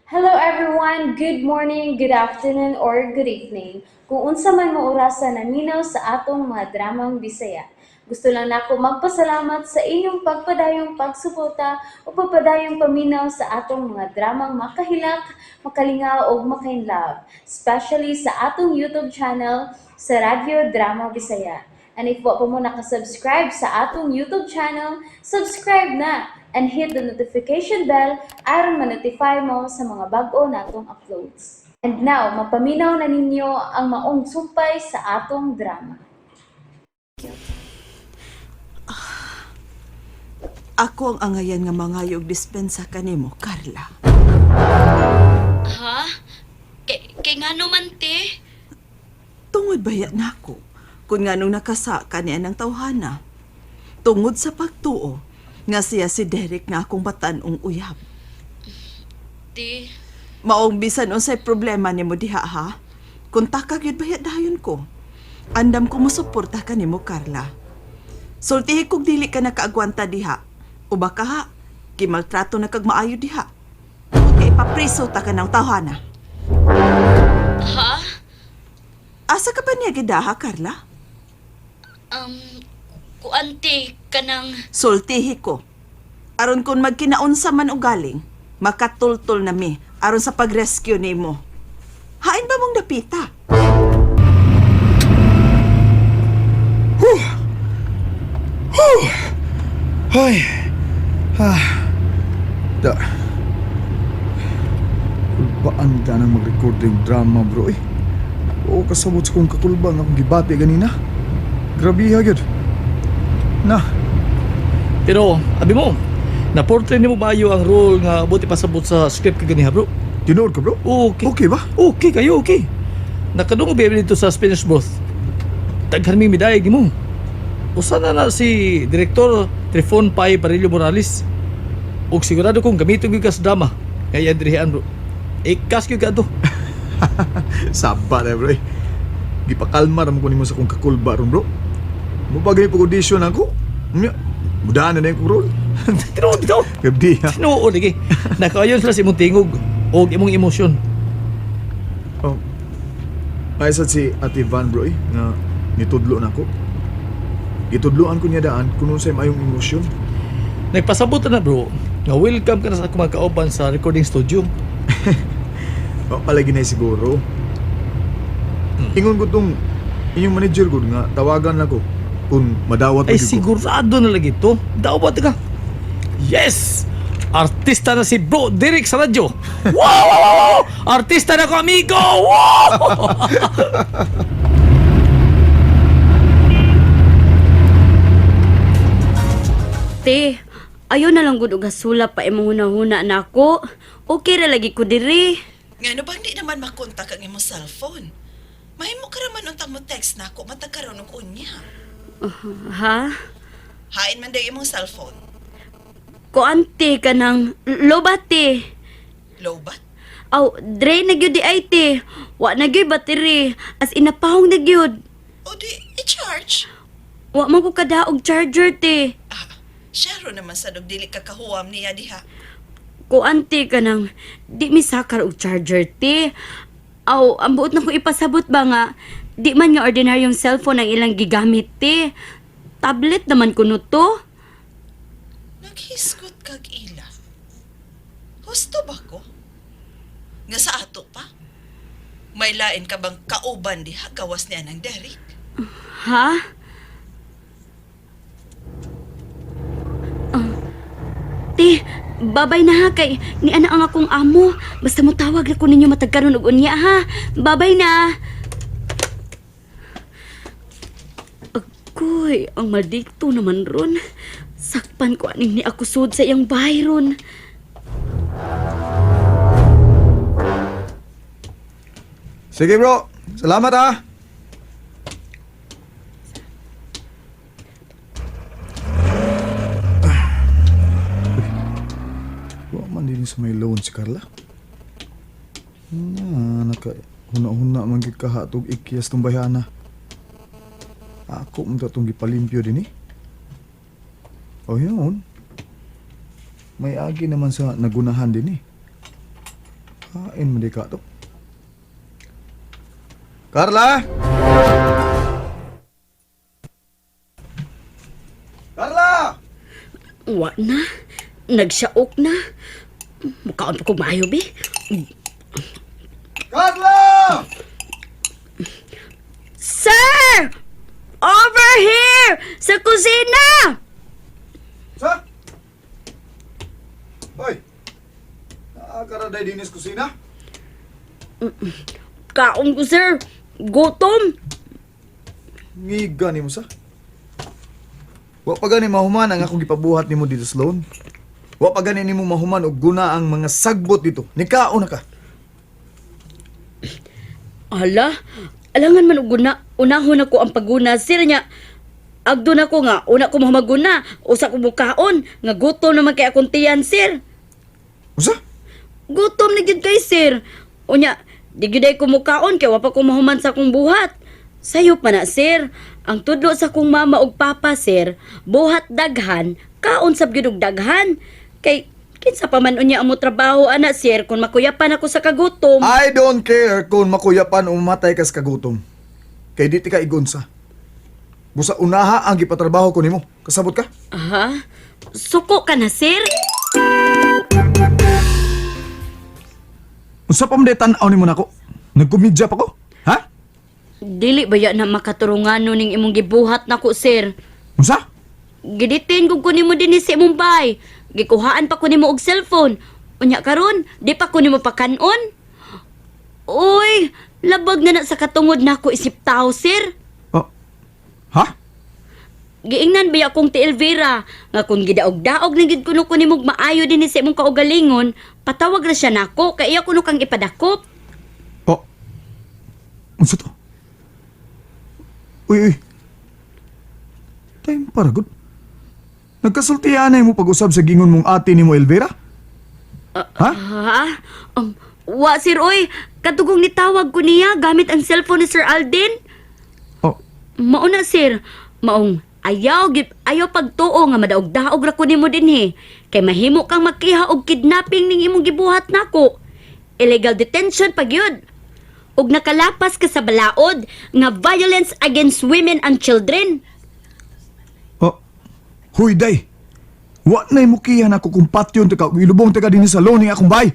Hello everyone! Good morning, good afternoon, or good evening. Kung unsa man mo orasa naminaw sa atong mga dramang Bisaya. Gusto lang nako magpasalamat sa inyong pagpadayong pagsuporta o pagpadayong paminaw sa atong mga dramang makahilak, makalingaw ug makainlove, especially sa atong YouTube channel sa Radyo Drama Bisaya. And if wa pa mo nakasubscribe sa atong YouTube channel, subscribe na and hit the notification bell aron ma-notify mo sa mga bag-o natong uploads. And now, mapaminaw na ninyo ang maong sumpay sa atong drama. Ako ang angayan nga mangayo og dispensa kanimo, Carla. Ha? Kay ngano man te? Tungod baya nako kung nganong nakasa kaniya ng tawhana. Tungod sa pagtuo nga siya si Derek nga akong batan-ong uyab. Te, Maong bisan unsay problema nimo diha ha. Kung takag yun baya dayon ko. Andam ko mosuporta ka nimo, Carla. Sultihi kog dili ka nakaagwanta diha. O baka ha, gimaltrato na kag maayo diha. Tungod kay ipapriso ta ka ng tawhana. Ha? Asa ka ba niya gidaha, Carla? Kuan te, kanang. Sultihi ko. Aron kung magkinaunsa man og galing, makatultol na mi aron sa pag-rescue nimo. Hain ba mong dapita? Ay. Ah. Da. Kulbaan ka nang mag-record yung drama, bro eh. Oo, kasabot sa kong kakulba nga akong gibati ganina. Grabe ha, gyud. Na, Pero, abi mo, na-portray nimo maayo ang role nga buti pasabot sa script kaganiha, bro. Tinuod ka, bro? Okay. Okay ba? Okay kayo, okay. Nakadungog ba dito sa Spanish booth? Daghan mi midayag nimo. Usa na na si Direktor Trifon Pai Barillo Morales. Ug sigurado kong gamiton gyud ka sa drama. Kay Andrean, bro. Ikas gyud ka ato. Saba na, bro eh. Gipakalma ra mo ko nimo sa kong kakulba ron, bro. Mo pa gani pag-audition ako. Nya, mudaan na na yung kong role. Tinuod dito. Grabe ha. Tinuod lagi. Nakaayon sila sa imong tingog og imong emosyon. Oh. Ay sad si Ate Van, bro eh, nga nitudlo na ako. Gitudloan ko niya daan kung unsay maayong emosyon. Nagpasabot na, bro, nga welcome ka na sa akong mga kauban sa recording studio. Wa palagi na siguro. Ingon ko tong inyong manager ko nga tawagan na ko kung madawat Ay gyud ko. sigurado na lagi to. Daw ba ka? Yes! Artista na si Bro Derek sa radyo. Wow! Wow! Wow! Wow! Artista na ko, amigo! Wow! Te, ayaw na lang gud og hasula pa imong hunahuna nako. Okay ra lagi ko diri. Ngano bang di naman makontak ang imong cellphone? Mahimo ka raman untang mo text nako matag karon og unya. Ha? Hain man day imong cellphone. Kuan te, kanang lobat te. Lowbat? Aw, drain na gyud di ay te. Wa na gyud battery. As in napahong na gyud. O di i-charge. Wa man ko kadaog charger te. Ah, siya naman sa dog dili ka kahuam niya diha. Kuan te, kanang di mi sakar og charger te. Aw, ang buot na ko ipasabot ba nga di man nga ordinaryong cellphone ang ilang gigamit te. Tablet naman kuno to. Naghisgot kag ila. Husto ba ko? Nga sa ato pa? May lain ka bang kauban diha gawas niya ng Derek? Ha? Ah, te, babay na ha kay ni ana ang akong amo. Basta mo tawag na ko ninyo matag karon og unya ha. Babay na. Agoy, ang maldito naman ron. Sakpan ko aning ni ako sud sa iyang bahay ron. Sige bro, salamat ah. Wa man din sa may loan si Carla. Na, naka huna-huna man gid kahatog ikyas tong bayana. Ako man tong gipalimpyo din eh. O yun. May agi naman sa nagunahan din eh. Kain mo di ka to. Carla! Carla! Wa na. Nagsaok na. Mukaon pa kog maayo, be. Carla! Sir! Over here! Sa kusina! Sa? Hoy! Nakakaraday din sa kusina? Kaon ko, sir. Gutom. Ngiga nimo sa. Wa pa gani mahuman ang akong gipabuhat nimo dito Sloan. Wa pa gani nimo mahuman og guna ang mga sagbot dito. Nikaon na ka. Ala, alangan man og guna. Unahon ako ang paguna, sir niya. Agdo na ko nga, una ko maguna, usa ko mukaon, nga gutom naman kay akong tiyan, sir. Usa? Gutom na gyud kay sir. Unya, di gyud ay ko mukaon kay wa pa ko mahuman sa akong buhat. Sayo pa na, sir. Ang tudlo sa akong mama ug papa, sir, buhat daghan, kaon sab gyud og daghan. Kay kinsa pa man unya ang mo trabaho ana, sir, kung makuyapan ako sa kagutom. I don't care kung makuyapan o mamatay kas kagutom. Kay di ti ka igunsa. Busa unaha ang gipatrabaho ko nimo. Kasabot ka? Aha. Suko ka na, sir. Unsa pa man tan-aw nimo nako? Nagkomedya pa ko? Ha? Dili ba ya na makaturungan ning imong gibuhat nako, sir? Unsa? Giditin kog ko nimo dinhi sa imong bay. Gikuhaan pa ko nimo og cellphone. Unya karon, di pa ko nimo pakanon. Uy, labag na na sa katungod nako isip tao, sir. Oh. Ha? Giingnan ba akong ti Elvira nga kung gidaog-daog na gid kuno ko nimo maayo dinhi sa imong kaugalingon, patawag ra siya nako kay iya kuno kang ipadakop. Oh. Unsa to? Uy, uy. Time para good. Nagkasultihan na mo pag-usab sa gingon mong ate ni mo Elvira? Ha? Ha? Wa sir oy, katugong nitawag ko niya gamit ang cellphone ni Sir Alden. Oh, Mauna sir, maong ayaw gip ayaw pagtuo nga madaog-daog ra ko nimo dinhi. Kay mahimo kang makiha og kidnapping ning imong gibuhat nako. Illegal detention pag yun. Ug nakalapas ka sa balaod nga violence against women and children. oh. Huy, day. Wa na mo kiyan ako kung patyon ka ug ilubong ta ka dinhi sa loan akong bay.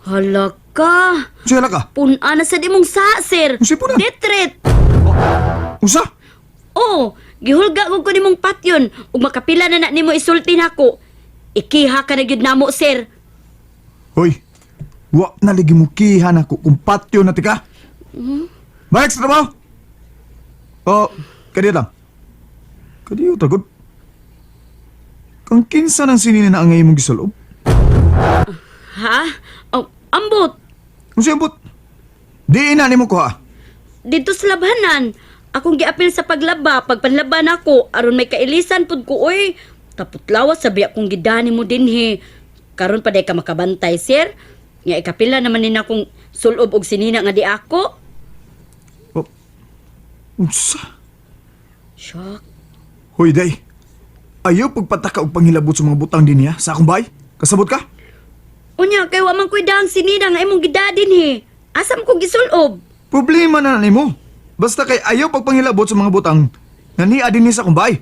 Hala ka. Usa ka? Pun-a na sad imong sa sir. Unsay pun-a? Death threat. Unsa? Oo, gihulga ko ko nimong patyon ug makapila na na nimo isulti nako. Ikiha ka na gyud namo, sir. Hoy. Wa na lagi mo kihan ako kung patyon na tika. Balik sa trabaho. Oh, kadiyo lang. Kadiyo tagod. Kang kinsa nang sinina na ang imong gisulob? Ha? Oh, ambot. Unsa ambot? Di na nimo kuha. Dito sa labhanan. Akong giapil sa paglaba, pagpanlaba nako aron may kailisan pud ko oy. Tapot lawas sabi akong gidani mo dinhi. Karon pa day ka makabantay, sir. Nga ikapila naman ni akong sulob og sinina nga di ako. Oh. Unsa? Shock. Hoy day. Ayaw pagpataka og panghilabot sa mga butang dinhi ha, sa akong bahay. Kasabot ka? Unya kay wa man ko'y daang sinina nga imong gida dinhi. Asa man ko gisulob? Problema na nimo. Basta kay ayaw pagpangilabot sa mga butang nga niya dinhi sa akong bahay.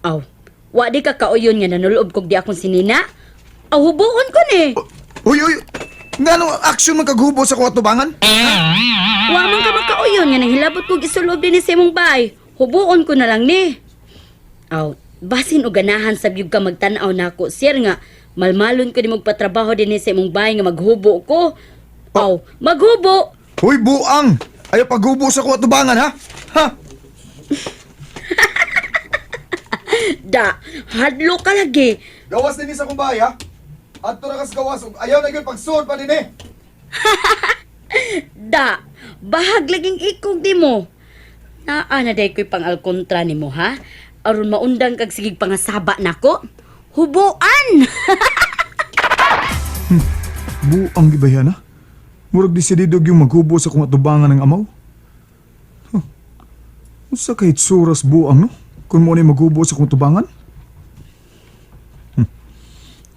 Aw, wa di ka kauyon nga nanulob kog di akong sinina. Aw, hubuon ko ni. Uy, uy! Ngano action man kaghubo sa akong atubangan? Wa man ka makauyon nga nanghilabot kog isulob dinhi sa imong bay. Hubuon ko na lang ni. Aw, basin og ganahan sa byug ka magtan-aw nako, sir nga malmalon ko ni magpatrabaho dinhi sa imong bay nga maghubo ko. Aw, maghubo. Hoy, buang! Ayaw paghubo sa akong atubangan, ha? Ha? Da, hadlo ka lagi. Gawas din sa akong bahay, ha? Adto ra kas gawas ug ayaw na gyud pagsuod pa dinhi. Da, bahag laging ikog di mo. Naa na day ko'y pang-alkontra nimo ha. Aron maundang kag sigig pangasaba nako. Hubuan! Buang gibayan, ha? Murag desidido yung maghubo sa akong atubangan ng amaw. Huh. Unsa kay tsuras buang, no? Kung mo ni maghubo sa akong atubangan?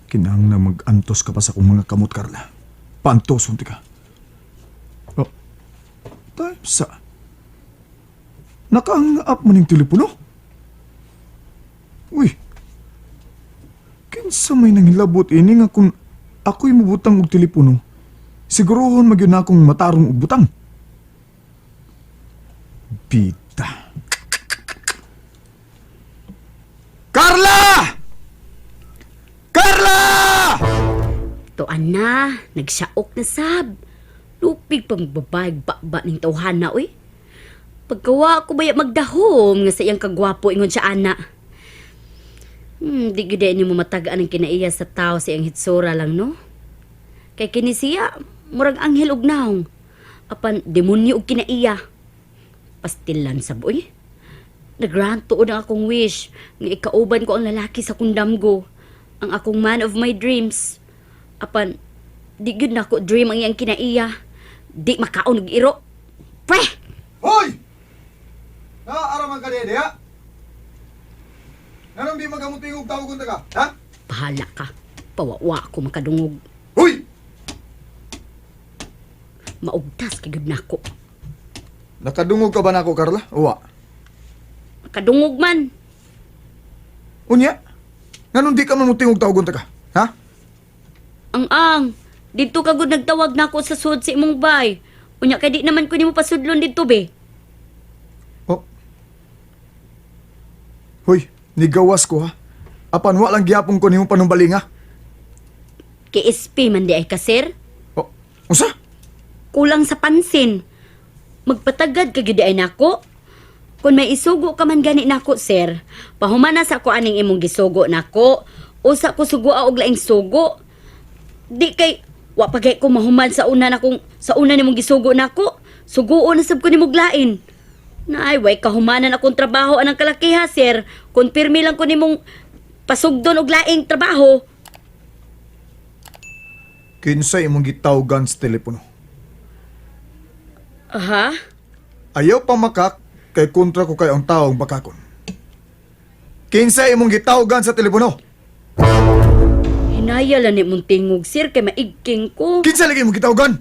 Kinahanglan mag-antos ka pa sa akong mga kamot, Carla. Pantoson ti ka. Oh. Time sa. Nakaang up mo ning telepono? Uy. Kinsa may nangilabot ini nga kung ako'y mubutang og telepono, sigurohon magyud na akong matarong og butang. Bita. Carla! Carla! Tuan na, nagsaok na sab. Lupig pang babae, ba ning tawhana, uy. Pagkawa ko baya magdahom nga sa iyang kagwapo ingon siya ana. Di gyud ni mo matagaan ang kinaiya sa tao sa iyang hitsura lang, no? Kay kini siya, murag anghel og naong. Apan demonyo og kinaiya. Pastilan sab uy. Nagrant tuod ang akong wish nga ikauban ko ang lalaki sa kundamgo, ang akong man of my dreams. Apan di gyud nako dream ang iyang kinaiya. Di makaon og iro. Pweh! Hoy! Naaraman ka diha diha? Nanong di magamutingog tawag ka, ha? Bahala ka. Pawawa ako makadungog. Hoy! Maugtas kay gyud nako. Nakadungog ka ba nako, Carla? Uwa. Makadungog man. Unya? Nganong di ka mamutingog tawag ka, ha? Ang ang, didto ka gud nagtawag nako sa sud sa imong bay. Unya kay di naman ko nimo pasudlon didto be. Oh. Hoy, nigawas ko ha. Apan wa lang gihapon ko nimo panumbaling ha. Kay SP man di ay ka sir. Oh, unsa? Kulang sa pansin. Magpatagad ka gyud ay nako. Kung may isugo ka man gani nako sir, pahumana sa ko aning imong gisugo nako. Usa ko sugoa og laing sugo. Di kay wa pa kay ko mahuman sa una nakong sa una nimong gisugo nako. Suguon na sab ko nimog lain. Naay, way kahumanan akong trabaho anang kalakiha, sir. Kung pirmi lang ko nimong pasugdon og laing trabaho. Kinsa imong gitawgan sa telepono? Aha? Ayaw pa makak kay kontra ko kay ang taong bakakon. Kinsa imong gitawgan sa telepono? Hinaya lang ni mong tingog, sir, kay maigking ko. Kinsa lagi imong gitawgan?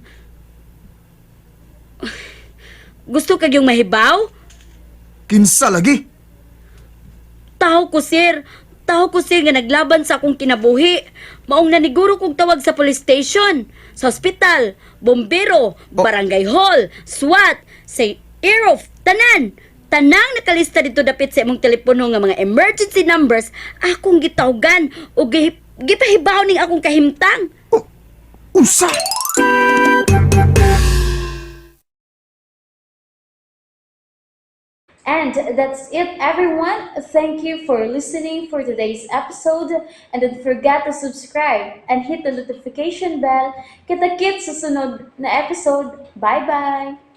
Gusto kag yung mahibaw? Kinsa lagi? Tao ko, sir. Tao ko, sir, nga naglaban sa akong kinabuhi. Maong naniguro kong tawag sa police station, sa hospital, bombero, barangay hall, SWAT, sa IROF, tanan. Tanang nakalista dito dapit sa imong telepono nga mga emergency numbers, akong gitawgan o gipahibaw ning akong kahimtang. Oh, unsa? And that's it, everyone. Thank you for listening for today's episode. And don't forget to subscribe and hit the notification bell. Kita-kits sa sunod na episode. Bye-bye!